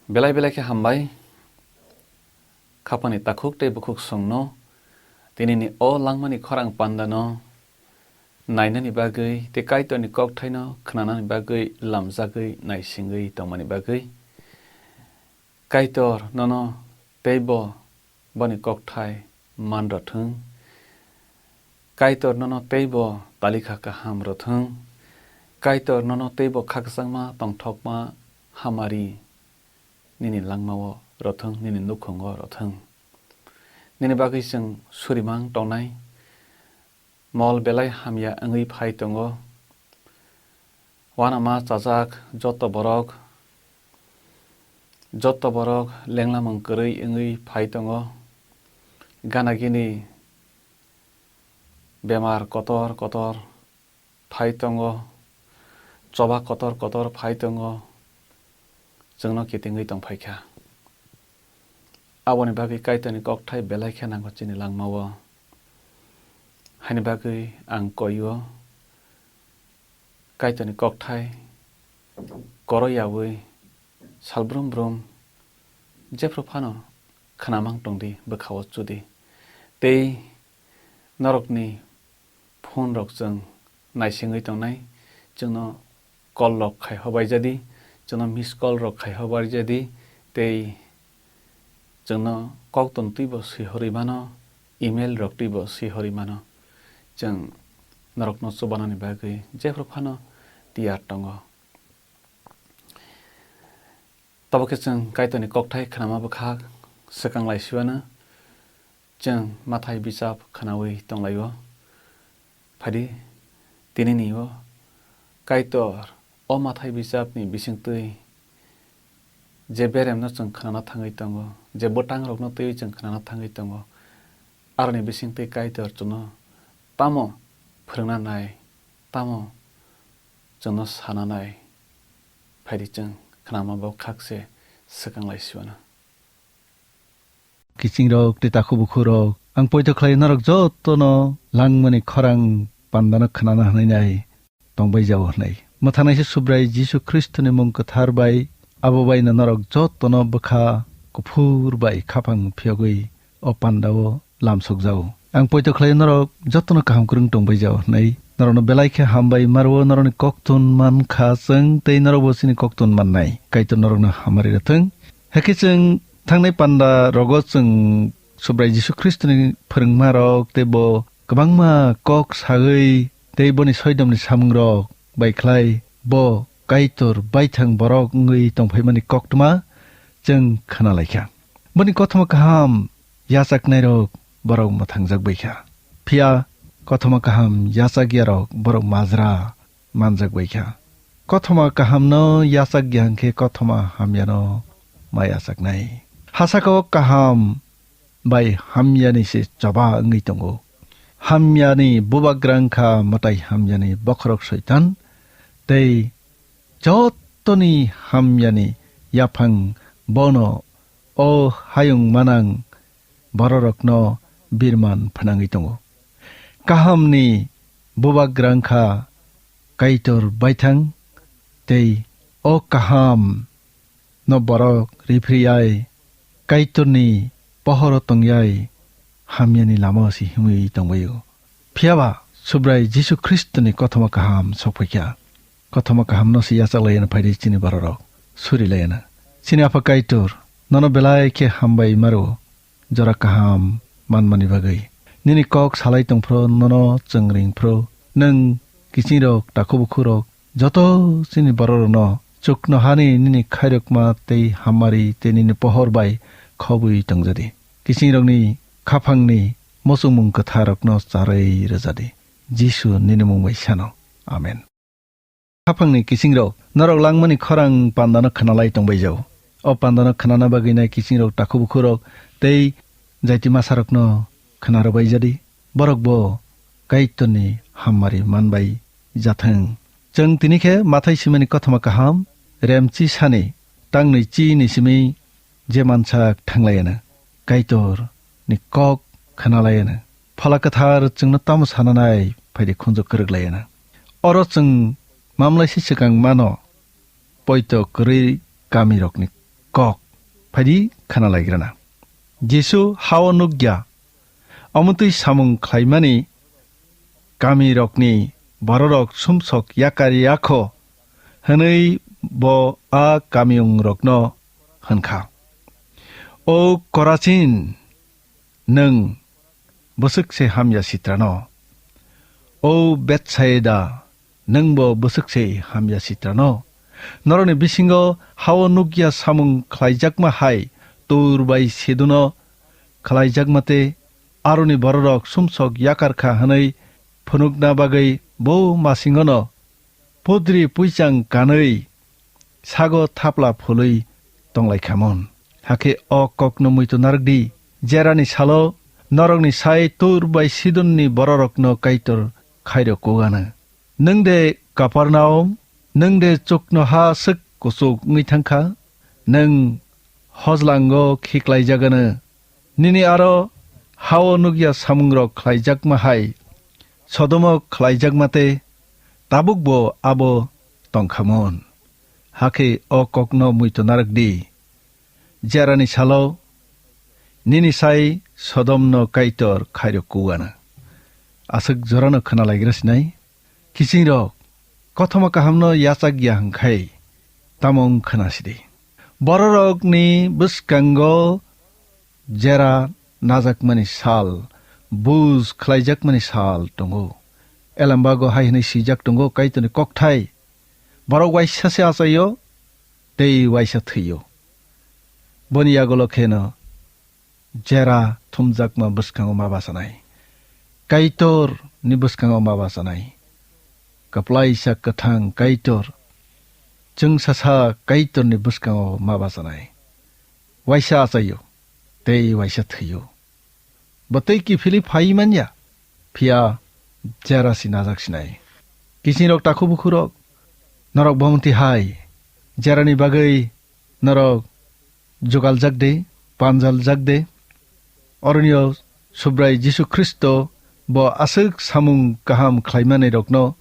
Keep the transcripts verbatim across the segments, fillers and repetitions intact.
Belai belai khe hambai, khapani takhuk tei bukhuk songno, tinini o langmani khorang pandano nainani bagwi tei Kaitorni kokthaino khnanani bagwi lamjagwi naisingwi tongmani bagwi. Kaitor nono teibo boni kokthai man rwthwng. Kaitor nono teibo talikha kaham rwthwng. Kaitor nono teibo khakchangma tongthokma hamari nini langmao rwthwng, nini nukhungo rwthwng. Nini bagwi chwng surimang tongnai mol belai hamya wngwi phai tongo. Uanama chajak joto borok, joto borok lenglamung kwrwi wngwi phai tongo. Gana gini bemar kotor kotor phai tongo, choba kotor kotor phai tongo, chwngno kitingwi tong phaikha. Aboni bagwi Kaitorni kokthai belai khe nango chini langmao. Haini bagwi ang koio, Kaitorni kokthai koroyaui salbrum brum jephru phano khnamang tongdi, bwkhao chudi. Tei norokni phone rok chwng naisingwi tongnai, chwngno call rok khai hobai jadi, chwngno miss call rok khai hobai jadi, tei chwngno koktun twibo swi horwi mano, email rok twibo swi horwi mano. Chwng norokno chubanani bagwi jephru phano tiyar tongo. Tabuk khe chwng Kaitorni kokthai khnama bwkha swkang lai siwano chwng Mathai bichap khnaui tonglaio. Phaidi, tinini o Kaitor o Mathai bichapni bisingtwi je beremno chwng khnana thangwi tongo, je bwtangrokno twiwi chwng khnana thangwi tongo, aroni bisingtwi Kaitor chwngno tamo phwrwngna nai, tamo chwngno sana nai, phaidi chwng khnama bo khakse swkang lai siwano. Kichingrok tei takhuk bukhurok, ang poito khlai norok jotono langmani khorang pandano khnana hwnwi nai tongbai jao hwnwi. Mwthanaisa Subrai Jisu Khristoni mung kwthar bai abo baino norok jotono bwkha kuphur bai khaphang phiyogwi o pandao lamsok jao. Ang poito khlai norok jotono kaham kwrwng tongbai jao hwnwi. Norokno belai khe hambai marwo, norokni koktun mankha chwng tei norokbo chini koktun mannai. Kaitor norokno hamari rwthwng. Hakhe chwng thangnai panda rogo chwng Subrai Jisu Khristoni phwrwngmarok tei bo kwbangma kok sagwi tei boni soidomni samungrok bai khlai bo Kaitor baithang borok wngwi tongphaimani koktwma chwng khna laikha. Boni kothoma kaham yachaknairok borok mwthangjak baikha. Phiya kothoma kaham yachakyarok borok majra manjak baikha. Kothoma kahamno yachakya hwnkhe kothoma hamyano ma yachaknai. Hasaka o kaham bai hamyani se choba wngwi tongo. Hamyani bubagra wngkha mwtai hamyani bokhorok Soitan, tei jotoni hamyani yaphang bono o hayung manang bororokno birman phnangwi tongo. Kahamni bubagra wngkha Kaitor baithang, tei o kaham no borok riphriyai, Kaitorni pohoro tongyai, hamyani lamao se himwi tongbaio. Phiyaba Subrai Jisu Khristoni kothoma kaham sokphaikha. Kothoma kahamno se yachaklaiyano phaidi chini bororok, surilaiyano. Chini Apha Kaitor, nono belai khe hambai maro, jora kaham manmani bagwi. Nini kok salai tongphro, nono chwng ringphro, nwng kichingrok, takhuk bukhurok, joto chini bororokno chuknohani nini khairokma tei hamari tei nini pohor bai khobwi tongjadi. Kichingrokni khaphangni muchungmung kwtharrokno charwi rwjadi. Jisu nini mung bai sano. Amen. Khaphangni kichingrok, norok langmani khorang pandano khnalai tongbaijao. O pandano khnana bagwi nai kichingrok, takhuk bukhurok tei jaiti masarokno khna rwbaijadi. Borok bo Kaitorni hammari manbai jathwng. Chwng tini khe Mathai simani kothoma kaham, remchi sani, tangnwi chini simi je mansak thanglaiano, Kaitorni kok khnalaiano. Phola Kwthar chwngno tamo sananai phaidi khunju kwrwklaiano. Oro chwng mamlaisi swkang mano, poito kwrwi kamirokni kok. Phaidi khana laigrana. Jisu ha-o nukya, omo twi samung khlaimani kamirokni bororok sumsok yakar ya kho, hwnwi bo a kamiyungrokno hwn kha. O Korasin, nwng bwswk se hamya sitrano. O Betsaida, nwngbo bwswk se hamya sitrano. Norokni bisingo ha-o nukya samung khlaijakma hai Tur bai Sidono khlaijakma tei aroni bororok sumsok yakar kha hwnwi phunukna bagwi bo masingono pudri puichang kanwi sago thapla phului tonglaikhamon. Hakhe o kokno muitu narwkdi, jerani salo norokni sai Tur bai Sidonni bororokno Kaitor khairok kugano. Nwng de Kapernaum, nwng de chuknoha swk kuchuk wngwi thangkha? Nwng hojlango khiklaijagano. Nini aro ha-o nukya samungrok khlaijakma hai Sodomo khlaijakma tei tabukbo abo tongkhamon. Hakhe o kokno muitu narwkdi, jerani salo nini sai Sodomno Kaitor khairok kugano. Aswk jorano khna laigra sinai? Kiching rok, kothoma kahamno yachak ya hwnkhe tamo wng khna sidi. Bororokni bwskango jera najakmani sal, buj khlaijakmani sal tongo. Elembago hai hwnwi swijak tongo, Kaitorni kokthai, borok waisa se achaio, tei waisa thwio. Boni yagulo kheno jera thumjakma bwskango ma bachanai. Kaitor ni bwskango ma bachanai. Kwplaisa kwthang Kaitor, chwngsasa Kaitor ni bwskango ma bachanai. Waisa achaio, tei waisa thwio. Bo tei kiphilwi phai manya, phiya jera si najak sinai. Kiching rok, takhuk bukhuk rok, norok bomonti hai, jerani bagwi norok jugaljak de, panjaljak de. Oroni o Subrai Jisu Khristo bo aswk samung kaham khlaimanirokno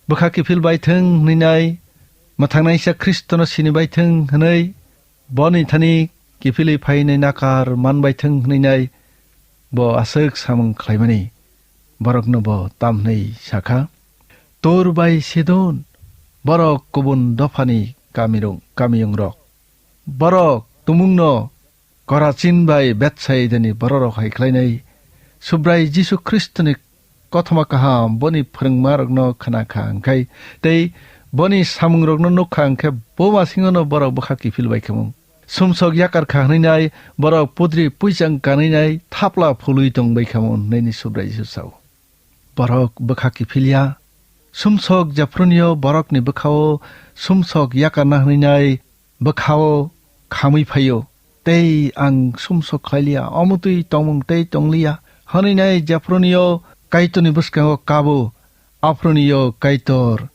bwkha kiphil bai thung hwnwi nai, mwthangnaisa Khristono sini bai thung hwnwi, boni thani kiphilwi phainai nakar man bai thung hwnwi nai, bo aswk samung khlaimani borokno bo tam hwnwi sakha, Tur bai Sidon, borok kubun dophani kamirok, kamiyungrok. Borok tumungno Korasin bai Betsaidani bororok hai khlainai, Subrai Jisu Khristoni kothoma kaham boni phwrwngmarokno khna kha hwnkhe tei boni samungrokno nuk kha hwnkhe, bo masingono borok bwkha kiphil bai khamung. Sumsok yakar kha hwnwi nai, borok pudri puichang kanwi nai, thapla phului tong bai khamung hwnwi ni Subrai Jisu sao. Borok bwkha kiphil ya, sumsok jephronio borokni bwkhao sumsok yakarna hwnwi nai, bwkhao khamwi phaio, tei ang sumsok khlai liya, omo twi tongmung tei tong liya, hwnwi nai jephronio Kaitorni bwskango kabo, aphronio Kaitor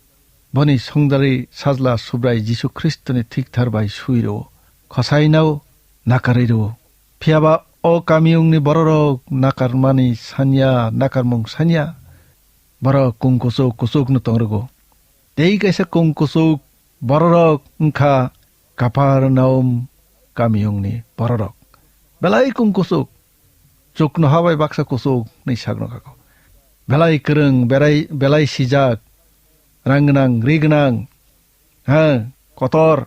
boni songdari sajla Subrai Jisu Khristoni thikthar bai sui rwo, khosai nao nakarwi rwo. Phiya ba o kamiyungni bororok nakarmani sanya, nakarmung sanya, borok kung kuchuk kuchukno tong rwgo. Tei kaisa kung kuchuk bororok wng kha Kapernaum kamiyungni bororok. Belai kung kuchuk, chuknoha bai baksa kuchuk hwnwi sakno kako. Belai kwrwng, berai-, belai sijak, rang gwnang, ri gwnang, ha, kotor,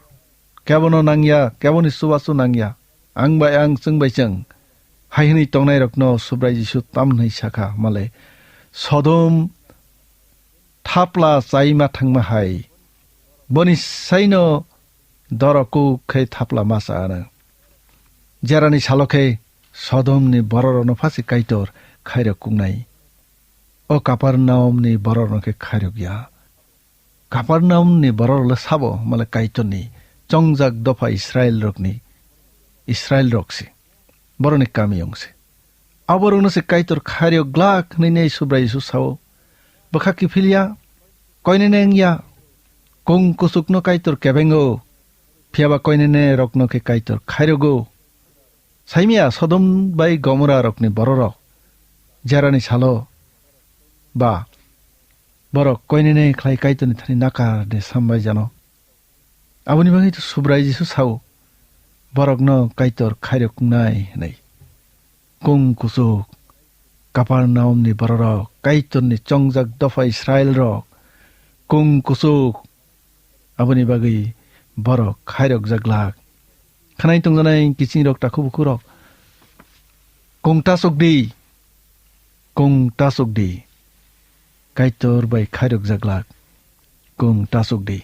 kebono nangya, keboni chubachu nangya, ang bai ang, chwng bai chwng, hai hwnwi tongnairokno Subrai Jisu tam hwnwi sakha, male Sodom thapla chaima thangma hai, boni saino dorok kuk khe thapla ma cha ano. Jerani salo khe Sodomni bororokno phasi Kaitor khairok kungnai. O Kapernaumni bororokno khe khairok ya. Kapernaumni bororok le sabo male Kaitorni chongjak dopha Israilrokni, Israilrok se. Borokni kamiyung se. Aborokno se Kaitor khairok glak hwnwi nei Subrai Jisu sao. Bwkha kiphil ya, koinene wng ya, kung kuchukno Kaitor kebengo, phiya ba koinene rokno khe Kaitor khairogo. Saimya Sodom bai Gomora rokni bororok jerani salo ba borok koinene khlai Kaitorni thani nakar de sambai jano. Aboni bagwi to Subrai Jisu sao, borokno Kaitor khairoknai hwnwi. Kung kuchuk Kapernaumni bororok, Kaitorni chongjak dopha Israilrok, kung kuchuk, aboni bagwi borok khairokjak glak. Khwnai tongjanai kichingrok, takhuk bukhukrok, kung tasuk di, kung tasuk di, Kaitor bai khairokjak glak, kung tasuk di.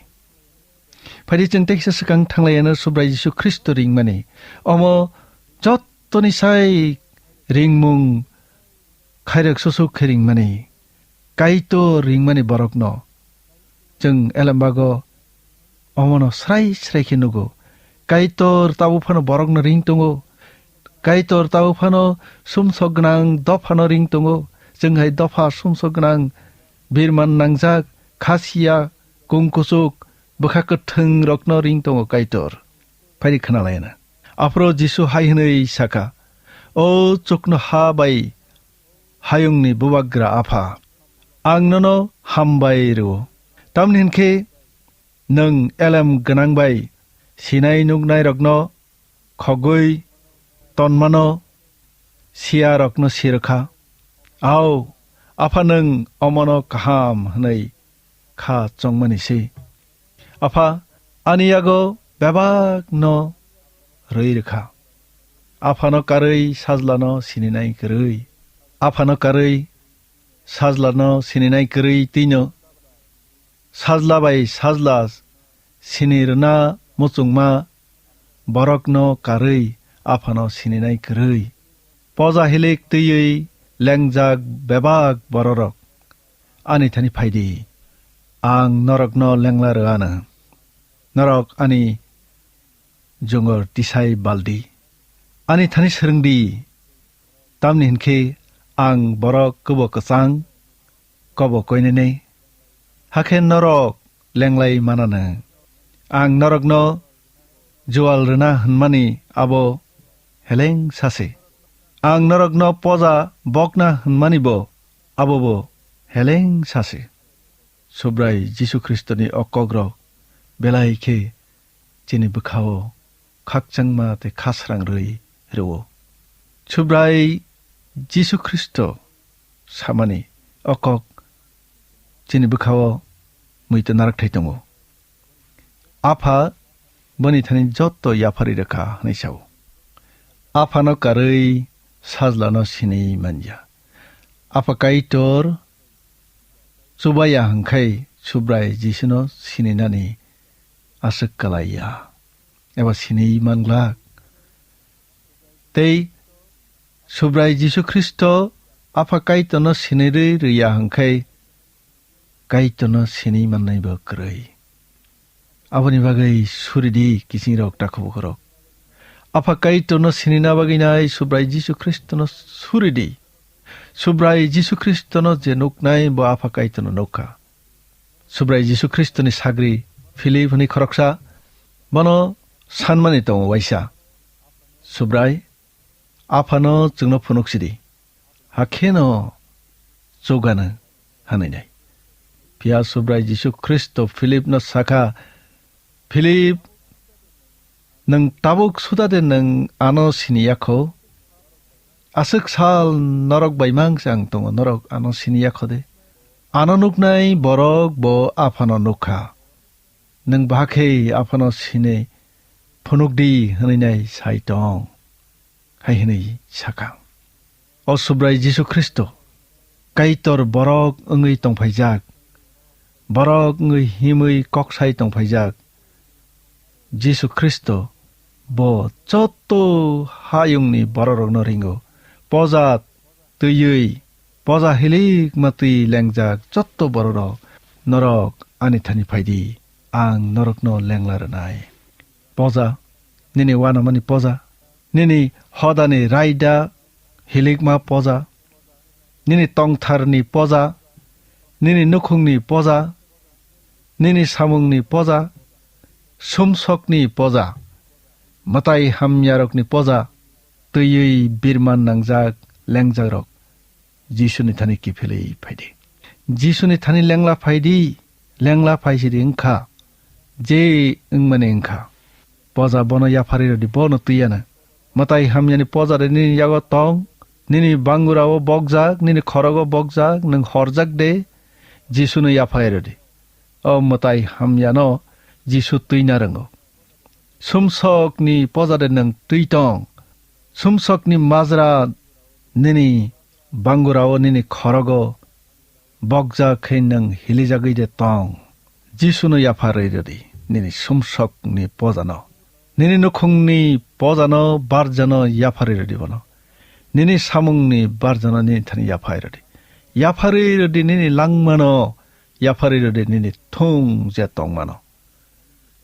Phaidi chwng teisa swkang thanglaiano Subrai Jisu Khristo ringmani. Omo jottoni sai ringmung khairok susuk khe ringmani, Kaitor ringmani borokno chwng elembago omono srai srai khe nugo. Kaitor tabuk phano borokno ring tongo. Kaitor tabuk phano sumsok gwnang dophano ring tongo. Chwng hai dopha sumsok gwnang birman nangjak, khasiya, kung kuchuk, bwkha kwthwng rokno ring tongo Kaitor. Phaidi khwnalaina. Aphuru Jisu hai hwnwi sakha, "O chuknoha bai hayungni bubagra Apha, ang nono hambai rwo. Tamni hwn khe nwng elem gwnang bai sinai nuknairokno khogwi tonmano, siyarokno sirwkha. Ao, Apha, nwng omono kaham hwnwi kha chongmani se. Apha, ani yago bebakno rwi rwkha. Aphano karwi Sajlano sininai kwrwi. Aphano karwi Sajlano sininai kwrwi twino Sajla bai Sajla sini rwna muchungma borokno karwi Aphano sininai kwrwi. Poja hilik twiwi lengjak bebak bororok, ani thani phaidi. Ang norokno lengla rw anw. Norok ani jungor tisai baldi. Ani thani swrwngdi, tamni hwn khe ang borok kwbo kwchang, kobo koinene, hakhe norok lenglai mananw. Ang norokno jual rwna hwnmani abo heleng sase. Ang norokno poja bokna hwnmanibo abobo heleng sase." Subrai Jisu Khristoni o kokrok belai khe chini bwkhao khakchangma tei khasrang rwi rwo. Subrai Jisu Khristo samani o kok chini bwkhao muitu narakthai tongo. Apha boni thani jotto yapharwi rwkha hwnwi sao. Aphano karwi Sajlano sinwi manya. Apha Kaitor chubaya hwnkhai Subrai Jisuno sininani aswk kalaiya eba sinwi manglak. Tei Subrai Jisu Khristo Apha Kaitorno sinirwi rwya hwnkhai Kaitorno sinwi mannaibo kwrwi. Aboni bagwi suridi, kisingrok, takhuk bukhurok. Apha Kaitorno sinina bagwi nai Subrai Jisu Khristono suridi. Subrai Jisu Khristono je nuknai, bo Apha Kaitorno nukha. Subrai Jisu Khristoni sagri Philip hwnwi khoroksa, bono sanmani tongo waisa, "Subrai, Aphano chwngno phunuk sidi, hakheno chugano," hwnwi nai. Phiya Subrai Jisu Khristo Philipno sakha, "Philip, nwng tabuk suda de nwng ano sini ya kho? Aswk sal norok bai mang se ang tongo, norok ano sini ya kho de? Ano nuknai borok bo Aphano nukha. Nwng bahai khe Aphano sini phunuk di," hwnwi nai sai tong. Hai hwnwi sakha, "O Subrai Jisu Khristo, Kaitor borok wngwi tongphaijak, borok wngwi himwi kok sai tongphaijak, Jisu Khristo bo jotto hayungni bororokno ringo. Poja twiwi, poja hilik ma twi lengjak jotto bororok, norok ani thani phaidi, ang norokno lengla rwnai. Poja, nini uanamani poja, nini hodani raida hilikma poja, nini tongtharni poja, nini nukhungni poja, nini samungni poja, sumsokni poja, mwtai hamyarokni poja, twiwi birman nangjak lengjakrok, Jisuni thani kiphilwi phaidi. Jisuni thani lengla phaidi, lengla phaisidi wngkha, je wngmani wngkha. Poja bono yapharwi rwdi, bono twi anw. Mwtai hamyani poja de nini yago tong, nini bangura o bokjak, nini khorogo bokjak, nwng horjak de, Jisuno yaphai rwdi. O mwtai hamyano Jisu twina rwngo. Sumsokni poja de nwng twi tong, sumsokni majra nini bangura o, nini khorogo bokjak khe nwng hilijagwi de tong. Jisuno yapharwi rwdi, nini sumsokni pojano. Nini nukhungni pojano, barjano yapharwi rwdi bono. Nini samungni barjano nini thani yaphai rwdi. Yapharwi rwdi nini langmano, yapharwi rwdi nini thung je tongmano.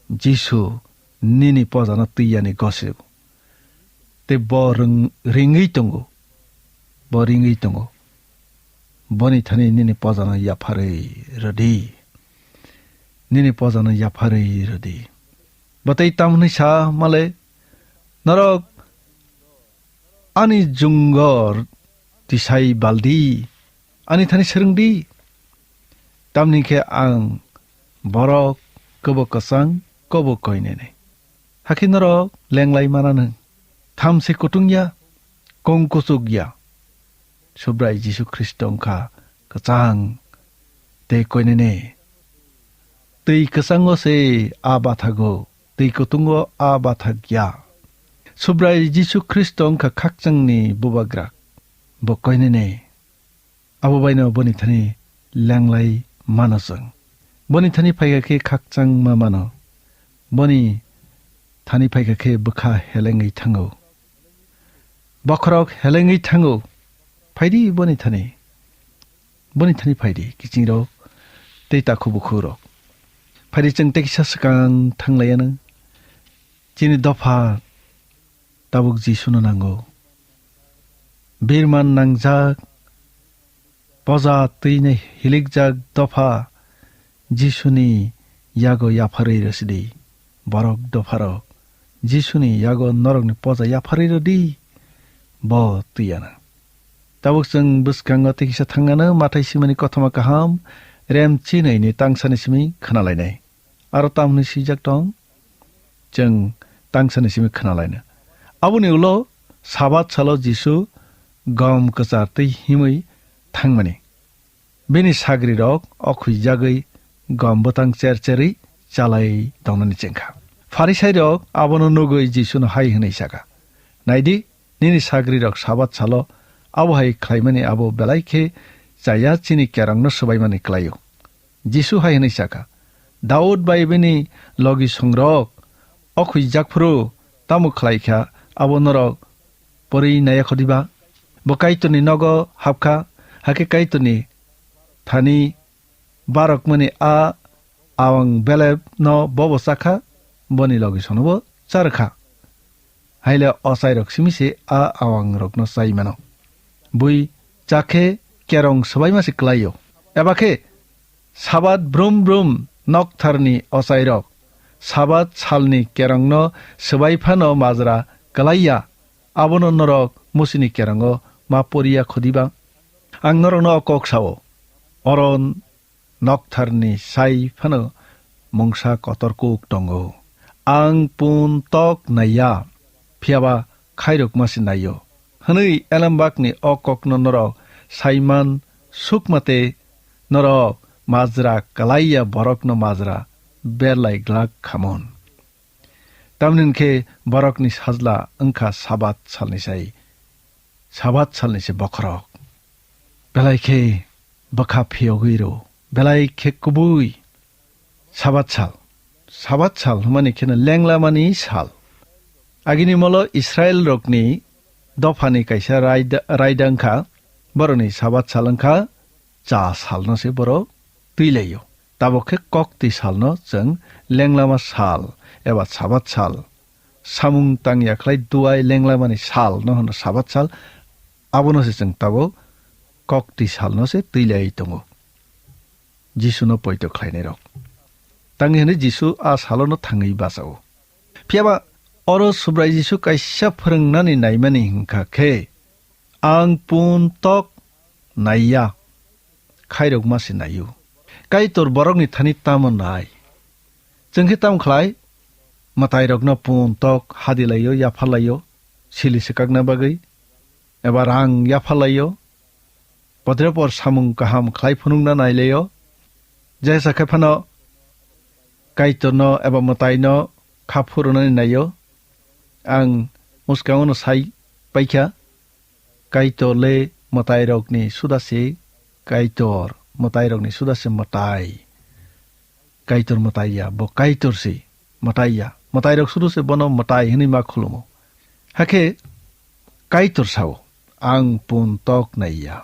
Jisu nini pojano twi yani gosigo. Tei bo rwng-, ringwi tongo. Bo ringwi tongo. Boni thani nini pojano yapharwi rwdi. Nini pojano yapharwi rwdi. Bo tei tamhwnwi sa male, norok ani jungor tisai baldi, ani thani swrwngdi. Tamni khe ang borok kobo kwchang, kobo koinene. Hakhe norok lenglai mananw. Thamse kutung ya, kong kuchuk ya. Subrai Jisu Khristo wngkha kwchang tei koinene. Twi kwchango se a bathago, twi kutungo a bathak ya. Subrai Jisu Khristo wngkha khakchangni bubagra, bo koinene. Abo baino boni thani lenglai mano chwng. Boni thani phaikha khe khakchangma mano. Boni thani phaikha khe bwkha helengwi thango. Bokhorok helengwi thango. Phaidi boni thani. Boni thani phaidi, kichingrok tei takhu bukhurok. Phaidi chwng tei kisa swkang thanglaiyanw. Chini dopha tabuk Jisuno nango. Birman nangjak, poja twini hilikjak dopha Jisuni yago yapharwi rwsidi. Borok dopharok, Jisuni yago norokni poja yapharwi rwdi, bo twiyanw. Tabuk chwng bwskango tei kisa thangnano Mathai simani kothoma kaham rem chinaini tangsani simi khnalainai. Aro tamni swijak tong? Chwng tangsani simi khnalaina. Aboni ulo Sabat salo Jisu gom kwchar tei himwi thangmani. Bini sagrirok okhuijagwi gom bwtang cher cherwi chalai tongnani chengkha. Pharisairok abono nugwi Jisuno hai hwnwi saka, "Naidi, nini sagrirok Sabat salo abo hai khlaimani abo belai khe chaya chini kerongno swbaimani klaio." Jisu hai hwnwi saka, "Daud bai bini logi songrok okhuijak phuru tamo khlai kha, abo norok pori naiya kho diba? Bo Kaitorni nogo hap kha, hakhe Kaitorni thani barokmani a awang belep no bobo cha kha, boni logi sonobo cha rw kha." Haile ochairok simi se a awangrokno chai mano. Bui cha khe kerong swbaima se klaio. Eba khe Sabat brum brum noktharni ochairok, Sabat salni kerongno swbai phano majra klaiya, abono norok Musini kerongo ma poriya kho diba? Ang norokno o kok sao, oron noktharni sai phano mungsa kotor kuk tongo. Ang pun tok naiya, phiyaba khairokma se naio, hwnwi elembakni o kokno norok saiman sukmate norok majra kalaiya borokno majra berlai glak khamon. Tamni hwn khe borokni sajla wngkha Sabat salni sai, Sabat salni se bokhorok. Belai khe bwkha phiyogwi rw, belai khe kubui. Sabat sal. Sabat sal hwnmani kheno lenglamani sal. Agini molo Israilrokni dophani kaisa raida, raida wngkha, borokni Sabat sal wngkha cha salno se borok twi laio. Tabuk khe kokti salno chwng lenglama sal eba Sabat sal, samung tangya khlai duai lenglamani salno hwno Sabat sal, abono se chwng tabuk kokti salno se twi lai tongo. Jisuno poito khlainairok. Tangwi hwnwi Jisu a salono thangwi bachao. Phiyaba oro Subrai Jisu kaisa phwrwngnani naimani hwnkha khe, "Ang pun tok naiya, khairokma se naio." Kaitor borokni thani tamo nai? Chwng khe tamo khlai? mwtairokno pun tok hadilaio, yapharlaio, sili swkakna bagwi, eba rang yapharlaio, podrepor samung kaham khlai phunukna nailaio. Jesa khe phano Kaitorno eba mwtaino kha phurunani naio. Ang mwskango no sai paikha, Kaitor le mwtairokni suda se Kaitor, mwtairokni suda se mwtai. Kaitor mwtai ya, bo Kaitor se mwtai ya. Mwtairok sudu se bono mwtai hwnwi ma khulumo. Hakhe Kaitor sao, "Ang pun tok nai ya."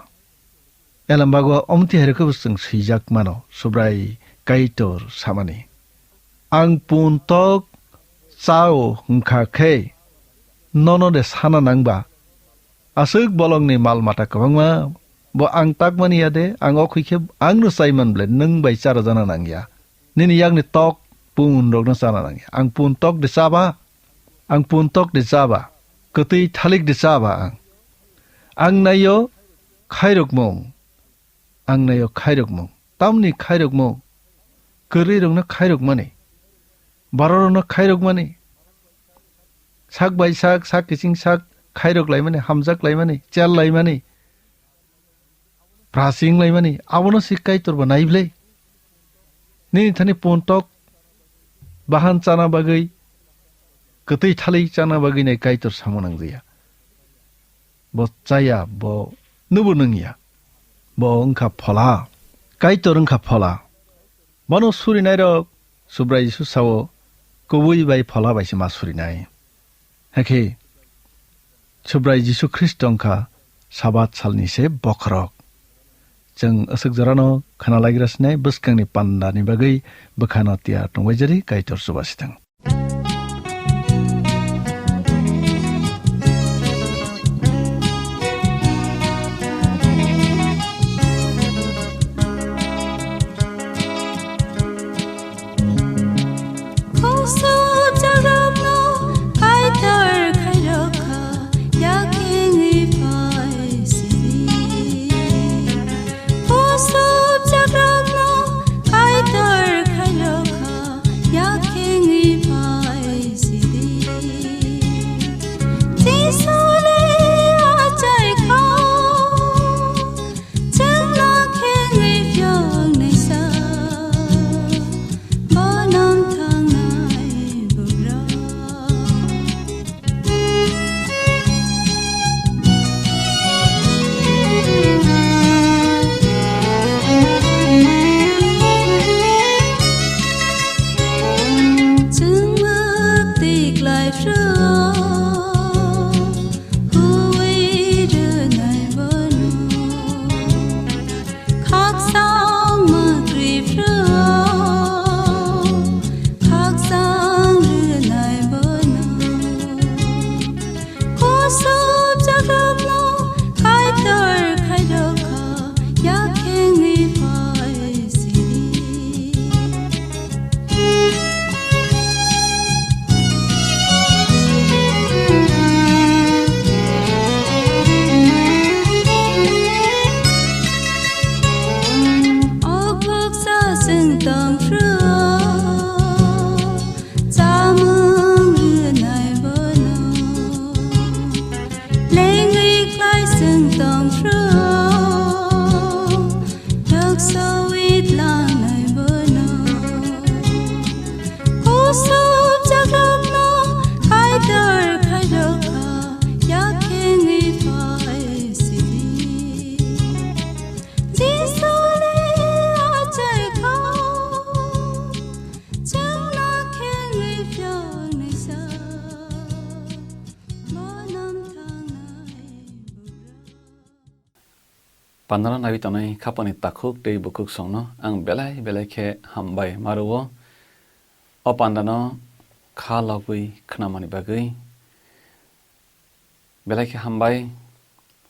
Elambago omti hai rokhe bo chwng swijak mano, Subrai Kaitor samani, "Ang pun tok chao wngkha khe nono de sana nangba? Aswk bolongni mal mata kwbangma, bo ang takmani ya de, ang o khui khe ang no chai man ble, nwng bai chara jana nang ya. Nini yakni tok pun rokno chana nang ya. Ang pun tok de chaba, ang pun tok de chaba, kwtwi thalik de chaba ang. Ang naio khairokmung, ang naio khairokmung. Tamni khairokmung, kwrwi rokno khairokmani, borok rokno khairokmani, sak bai sak, sak kiching sak khairok laimani, hamjak laimani, chel laimani, prasing laimani, abono si Kaitor bo naible. Nini thani pun tok bahan chana bagwi, kwtwi thalik chana bagwi nai Kaitor samo nang ya. Bo chaya, bo nubu nung ya. Bo wngkha phola, Kaitor wngkha phola. Bono surinai rok Subrai Jisu sao, kubui bai phola bai se ma surinai. Hakhe Subrai Jisu Khristo wngkha Sabat salni se bokhorok. Chwng aswk jorano khana laigra sinai bwskangni pandani bagwi bwkhano tiyar tongbai jari Kaitor chuba sitang. Khosop jagrokno Kaitor khairokha, yakhengwi phai sidi. Khosop jagrokno Kaitor khairokha, yakhengwi phai sidi. Jisule achaikha, chwngno khengwi phiyoknaisa, bonom thangnai bugra. Chwngma tiklai phru, huwi rwnai bono. Khakchang mwtwi phru, khakchang rwnai bono. Khosop jagrokno Kaitor khairokha, yakhengwi phai sidi. Okhoksa chwng tong phru, chamung rwnai bono. Lengwi khlai chwng tong phru, yaksawi tlangnai bono. Khosop jagrokno Kaitor khairokha, yakhengwi phai sidi. Jisule achaikha, chwngno khengwi phiyoknaisa, bonom thangnai bugra. Pandano naiwi tongnai khapani takhuk tei bukhuk songno ang belai belai khe hambai ma rwo. O pandano kha logwi khnamani bagwi belai khe hambai.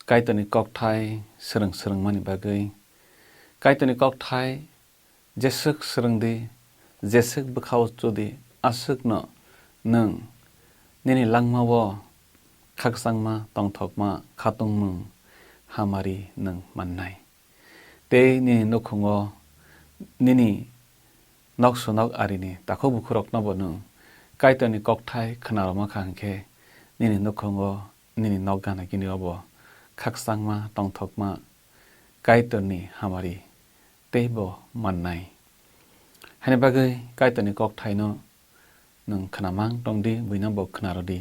Kaitorni kokthai swrwng swrwngmani bagwi, Kaitorni kokthai jeswk swrwngdi, jeswk bwkhao chudi, aswkno nwng nini langmao khakchangma, tongthokma, khatungmung, hamari nwng mannai. Tei nini nukhungo nini nok sunok arini takhuk bukhuroknobo nwng Kaitorni kokthai khwnarwma kha hwnkhe, nini nukhungo, nini nok gana gini obo khakchangma, tongthokma Kaitorni hamari teibo mannai. Haini bagwi Kaitorni kokthaino nwng khwnamang tongdi, buino bo khwnarwdi.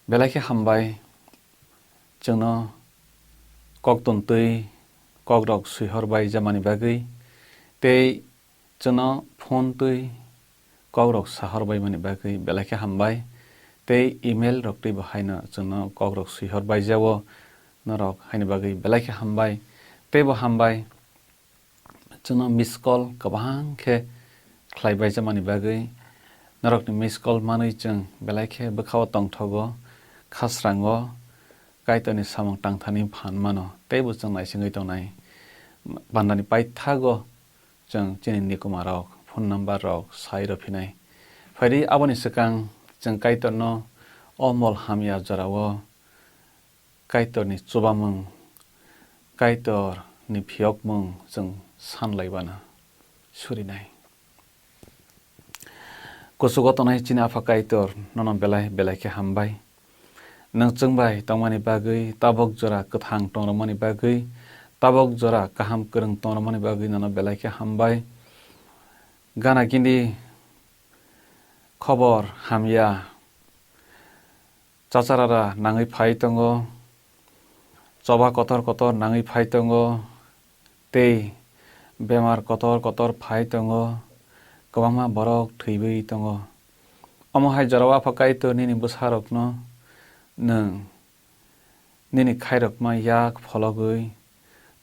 Belai khe hambai, chwngno koktontwi kokrok swihor bai jamani bagwi, tei chwngno phone twi kokrok sahor baimani bagwi belai khe hambai, tei email rok twibo haino chwngno kokrok swihor baijao, norok haini bagwi belai khe hambai, teibo hambai. Chwngno miss call kwbang khe khlai baijamani bagwi, norokni miss call manwi chwng belai khe bwkhao tongthogo, khasrango, Kaitorni samung tangthani phan mano, teibo chwng naisingwi tongnai. Pandani paithago chwng chini nikumarok, phone number rok sai rw phinai. Phaidi aboni swkang chwng Kaitorno o mol hamya jorao Kaitorni chubamung, Kaitorni phiyokmung chwng sanlaibana surinai. Kuchugo tongnai chini Apha Kaitor, nono belai belai khe hambai. Nwng chwngbai tongmani bagwi, tabok jora kwthang tongrwmani bagwi, tabok jora kaham kwrwng tongrwmani bagwi nono belai khe hambai. Gana gini khobor hamya, chacharara nangwi phai tongo, choba kotor kotor nangwi phai tongo, tei bemar kotor kotor phai tongo, kwbangma borok thwiwi tongo. Omo hai jorao Apha Kaitor nini bwsarokno nwng nini khairokma yak phologwi,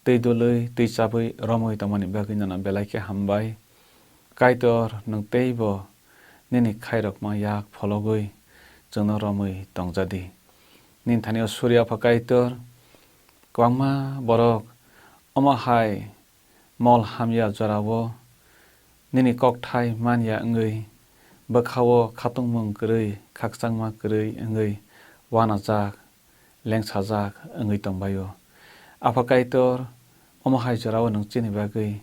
twi dului, twi chabwi romwi tongmani bagwi nono belai khe hambai. Kaitor, nwng teibo nini khairokma yak phologwi chwngno romwi tongjadi. Nini thani o suri Apha Kaitor, kwbangma borok omo hai mol hamya jorao nini kokthai manya wngwi, bwkhao khatungmung kwrwi, khakchangma kwrwi wngwi uanajak, lengsajak wngwi tongbaio. Apha Kaitor, omo hai jorao nwng chini bagwi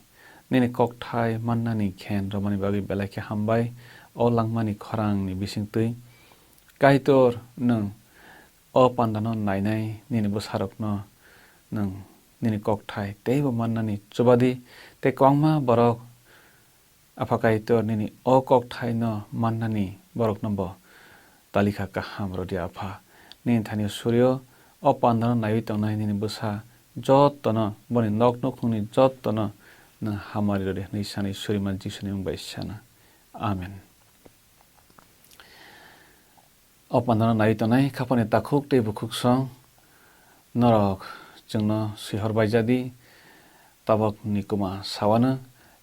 nini kokthai mannani khen romani bagwi belai khe hambai, o langmani khorangni bisingtwi. Kaitor, nwng o pandano nainai nini bwsarokno nwng nini kokthai teibo mannani chubadi, tei kwbangma borok Apha Kaitor nini o kokthaino mannani borokno bo talikha kaham rwdi Apha. Nini thani surio o pandano naiwi tongnai nini bwsa jottono, boni nok nukhungni jottono nwng hamari rwdi hwnwi sanwi suriman Jisuni mung bai sana. Amen. O pandano naiwi tongnai khapani takhuk tei bukhuk song norok chwngno swihor baijadi. Tabok nikuma sawano,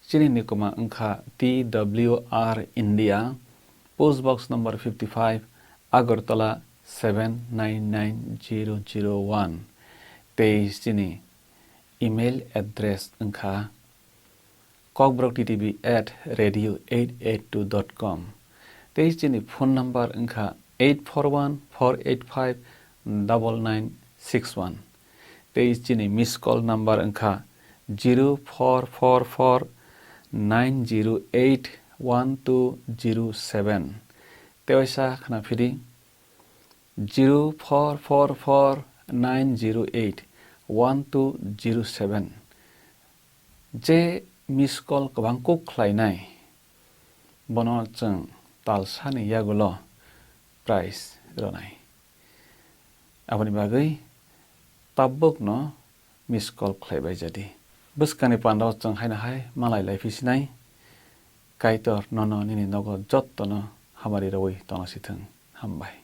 chini nikuma wngkha T W R India, post box number fifty five, Agartala seven nine nine zero zero one, tei chini email address wngkha kokborok T T V at radio eight eight two dot com, tei chini phone number wngkha eight four one four eight five double nine six one, tei chini miss call number wngkha zero four four four nine zero eight one two zero seven. Tewaisa khwnaphidi, zero four four four nine zero eight one two zero seven. Je miss call kwbang kuk khlainai, bono chwng talsani yagulo prize rwnai. Aboni bagwi tabukno miss call khlaibai jadi. Bwskangni pandao chwng haino hai malai lai phisinai. Kaitor nono nini nogo jottono hamari rwui tongna sithwng. Hambai.